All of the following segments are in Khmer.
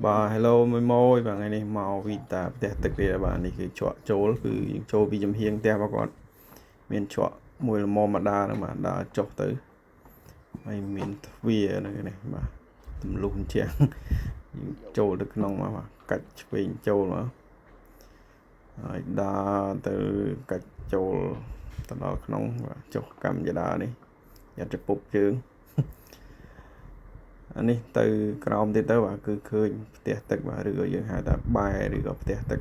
បាទ Hello មួយមួយបាទថ្ងៃនេះមកវីតាផ្ទះទឹកទៀតបាទនេះគឺជក់ចូលគឺយើងចូលពីចំហៀងផ្ទះរបស់គាត់មានជក់មួយល្មមមកដើរហ្នឹងបាទដើរចុះទៅហើយមានទ្វារនៅនេះបាទទម្លុះជាងយើងចូលទៅក្នុងមកបាទកាច់ឆ្វេងចូលមកហើយដើរទៅកាច់ចូលទៅដល់ក្នុងបាទចុះកម្មយដានេះយ៉ាត់ចពុបជើង អានេះទៅក្រោមទៀតទៅបាទគឺឃើញផ្ទះទឹកបាទឬក៏យើងហៅថាបែឬក៏ផ្ទះទឹក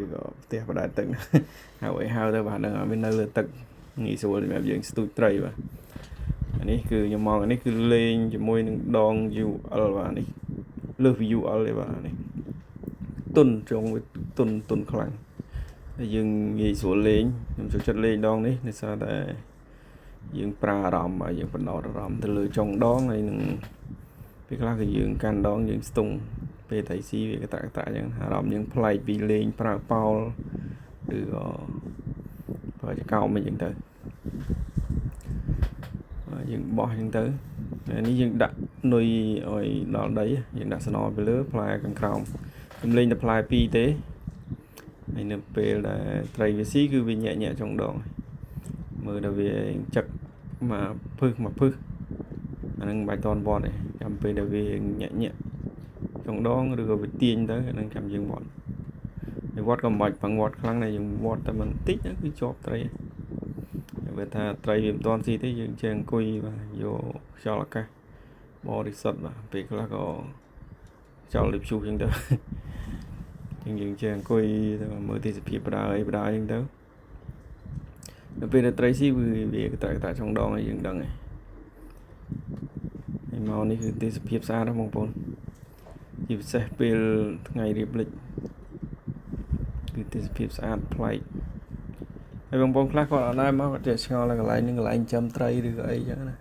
ឬក៏ផ្ទះបដែតទឹក ហៅអីហៅទៅបាទនឹងឲ្យវានៅលើទឹកងាយស្រួលសម្រាប់យើងស្ទូចត្រីបាទអានេះគឺខ្ញុំមកអានេះគឺលេងជាមួយនឹងដង UL បាទនេះលើសពី UL ទេបាទនេះទុនចុងវាទុនទុនខ្លាំងហើយយើងងាយស្រួលលេងខ្ញុំចូលចិត្តលេងដងនេះដោយសារតែយើងប្រើអារម្មណ៍បាទយើងបណ្ដោតអារម្មណ៍ទៅលើចុងដងហើយនឹង ពេលខ្លះក៏យើងកាន់ដងយើងស្ទង់ពេលថៃស៊ីវាកត្រាក់កត្រាក់អញ្ចឹងអារម្មណ៍យើងប្លែកពីលេងប្រើប៉ោលឬក៏ប្រើចកោមអីចឹងទៅបាទយើងបោះអញ្ចឹងទៅហើយនេះយើងដាក់នុយឲ្យដល់ដីយើងដាក់ស្នពីលើផ្លែខាងក្រោមខ្ញុំលេងតែផ្លែពីរទេហើយនៅពេលដែលត្រីវាស៊ីគឺវាញាក់ញាក់ចុងដងមើលដល់វាចឹកមកភឹសមកភឹស អាហ្នឹងមិនបាច់តន់វត្តទេចាំពេលដែលវាញាក់ញាក់ចុងដងឬក៏វាទាញទៅអាហ្នឹងចាំយើងវត្តហើយវត្តក៏មិនបាច់បង្វត្តខ្លាំងដែរយើងវត្តតែបន្តិចហ្នឹងគឺជាប់ត្រីហើយបើថាត្រីវាមិនទាន់ស៊ីទេយើងចេះអង្គុយបាទយកខ្យល់អាកាសបរិសុទ្ធបាទពេលខ្លះក៏ខ្យល់ដូចព្យុះអញ្ចឹងទៅយើងចេះអង្គុយទៅមើលទេសភាពបដាអីបដាអញ្ចឹងទៅដល់ពេលដែលត្រីស៊ីវាវាកត្រាក់កត្រាក់ចុងដងឲ្យយើងដឹងហើយ ហើយមកនេះគឺទេសភាពស្អាតណាស់បងប្អូនជាពិសេសពេលថ្ងៃរៀបលិចគឺទេសភាពស្អាតប្លែកហើយបងប្អូនខ្លះគាត់អត់ដែរមកគាត់ចេះឆ្ងល់កន្លែងហ្នឹងកន្លែងចិញ្ចឹមត្រីឬក៏អីចឹងណា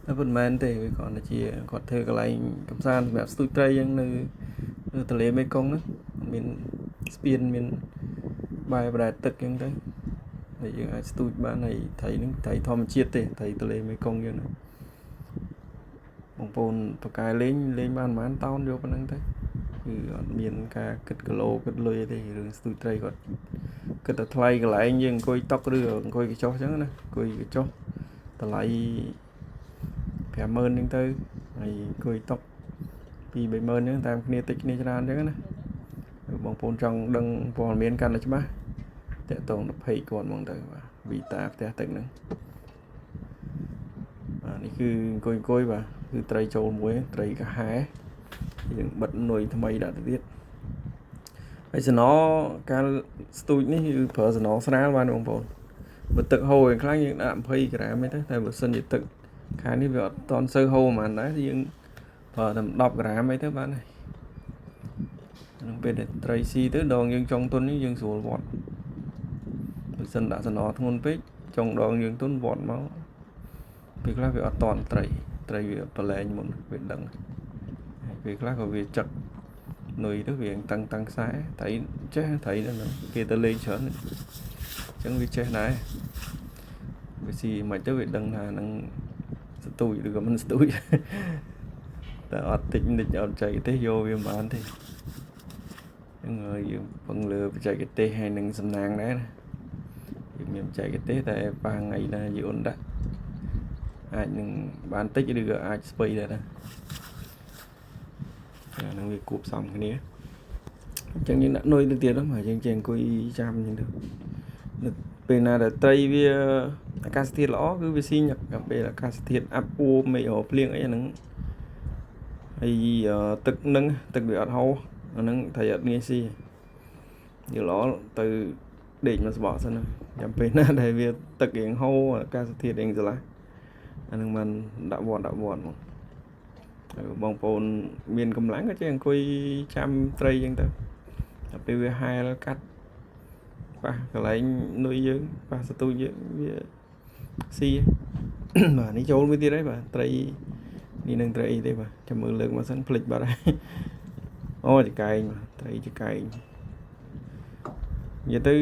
តែប៉ុន្មានទេវាគ្រាន់តែជាគាត់ធ្វើកន្លែងកំសាន្តសម្រាប់ស្ទូចត្រីចឹងនៅនៅទន្លេមេគង្គហ្នឹងមានស្ពានមានបែបដែតទឹកចឹងទៅហើយយើងអាចស្ទូចបានហើយត្រីហ្នឹងត្រីធម្មជាតិទេត្រីទន្លេមេគង្គចឹងណា បងប្អូនបកកែលេងលេងបានប្រហែលតោនយកប៉ុណ្្នឹងទៅគឺអត់មានការគិតគីឡូគិតលុយទេរឿងស្ទូចត្រីគាត់គិតតែថ្លៃកន្លែងយើងអង្គុយតុកឬអង្គុយកញ្ចុះអញ្ចឹងណាអង្គុយកញ្ចុះតម្លៃ50000ហ្នឹងទៅហើយអង្គុយតុក2 30000ហ្នឹងតាមគ្នាតិចគ្នាច្រើនអញ្ចឹងណាបងប្អូនចង់ដឹងព័ត៌មានកាន់តែច្បាស់តាក់ទងទៅ page គាត់ហ្មងទៅបាទវីតាផ្ទះទឹកហ្នឹងបាទនេះគឺអង្គុយអង្គុយបាទគឺត្រីចូលមួយត្រីកាហែយើងបិទនុយថ្មីដាក់ទៅទៀតហើយសំណកាលស្ទូចនេះគឺប្រើសំណស្រាលបានបងប្អូនបើទឹកហូរយ៉ាងខ្លាំងយើងដាក់20ក្រាមទេតែបើសិនជាទឹកខាងនេះវាអត់តន់សូវហូរហ្មងដែរយើងប្រើតែ10ក្រាមអីទៅបានហើយក្នុងពេលដែលត្រីស៊ីទៅដងយើងចុងទុននេះយើងស្រួលវត្តបើសិនដាក់សំណធ្ងន់ពេកចុងដងយើងទុនវត្តមកពេលខ្លះវាអត់តន់ត្រីត្រីវាប្រឡែងមុនវាដឹងហើយពេលខ្លះក៏វាចឹកនុយទៅវាតឹងតឹងខ្សែត្រីចេះត្រីហ្នឹងគេទៅលេងច្រើនអញ្ចឹងវាចេះដែរវាស៊ីមិនទៅវាដឹងថាហ្នឹងស្ទូចឬក៏មិនស្ទូចតែអត់តិចនិចអត់ចែកទេសយកវាមិនបានទេអញ្ចឹងយើងពឹងលើបច្ចេកទេសហើយនឹងសំណាងដែរណាយើងមានបច្ចេកទេសតែប៉ះថ្ងៃណាយូនដាក់អាចនឹងបានតិចឬក៏អាចស្ពៃដែរណាអាហ្នឹងវាគួបផ្សំគ្នាអញ្ចឹងយើងដាក់នុយទៅទៀតហ្នឹងយើងចេះអង្គុយចាំអញ្ចឹងទៅនៅពេលណាដែលត្រីវាអាកាសធាតុល្អគឺវាស៊ីញឹកដល់ពេលអាកាសធាតុអាប់អួរមេឃរភ្លៀងអីអាហ្នឹងហើយទឹកនឹងទឹកវាអត់ហូរអាហ្នឹងត្រីអត់ងាយស៊ីយល់ល្អទៅដេកមកស្បកសិនចាំពេលណាដែលវាទឹករៀងហូរអាកាសធាតុរៀងស្រឡះអាហ្នឹងมันដាក់វត្តដាក់វត្តមកហើយបងប្អូនមានកម្លាំងក៏ចេះអង្គុយចាំត្រីអញ្ចឹងទៅដល់ពេលវាហែលកាត់ប៉ះកន្លែងនុយយើងប៉ះសទូចយើងវាស៊ីបាទនេះចូលមួយទៀតហើយបាទត្រីនេះនឹងត្រីអីទេបាទចាំមើលលើកមកសិនភ្លេចបាត់ហើយអូចកែងបាទត្រីចកែងនិយាយទៅ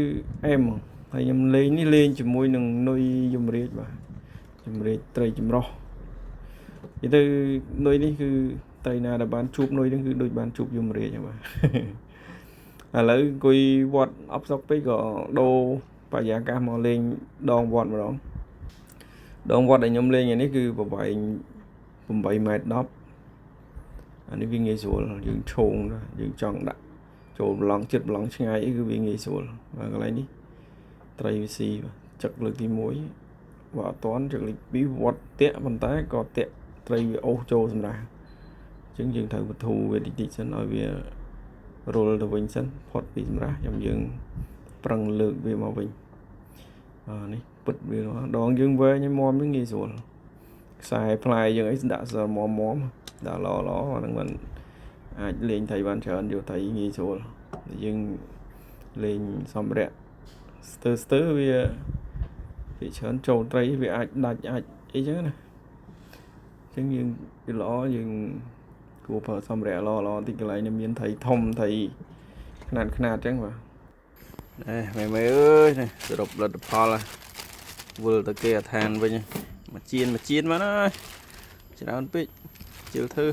អែមហើយខ្ញុំលេងនេះលេងជាមួយនឹងនុយយមរាជបាទយមរាជត្រីចម្រោះនិយាយទៅនុយនេះគឺ ត្រីណាដែលបានជួបនុយហ្នឹងគឺដូចបានជួបយមរាជហ្នឹងបាទ ឥឡូវអង្គុយវត្តអផ្សុកពេកក៏ដូរបរិយាកាសមកលេងដងវត្តម្ដងដងវត្តដែលខ្ញុំលេងថ្ងៃនេះគឺប្រវែង8ម៉ែត្រ10អានេះវាងាយស្រួលយើងឈោងយើងចង់ដាក់ចូលប្រឡងចិត្តប្រឡងឆ្ងាយអីគឺវាងាយស្រួលបាទកន្លែងនេះត្រីវាស៊ីបាទចឹកលើកទី1បើអត់តន់ចឹកលើកទី2វត្តតាក់ប៉ុន្តែក៏តាក់ត្រីវាអូសចូលសម្រាប់អញ្ចឹងយើងត្រូវបធូរវាតិចតិចសិនឲ្យវារុលទៅវិញសិនផុតពីសម្រាប់ខ្ញុំយើងប្រឹងលើកវាមកវិញអានេះពិតវាដងយើងវែងឲ្យមមហ្នឹងងាយស្រួលខ្សែផ្លែយើងអីដាក់សមមមដាក់ល្អល្អអាហ្នឹងมันអាចលេងថៃបានច្រើនយកថៃងាយស្រួលយើងលេងសម្ភារៈស្ទើស្ទើវាវាច្រើនចូលត្រីវាអាចដាច់អាចអីចឹងណាអញ្ចឹងយើងវាល្អយើងគួរប្រើសម្ភារៈល្អល្អតិចកន្លែងនេះមានត្រីធំត្រីខ្នាតខ្នាតចឹងបាទនេះមេមេអើយនេះសរុបលទ្ធផលវិលទៅគេអឋានវិញមួយជៀនមួយជៀនមកណាច្រើនពេកជិលធ្វើ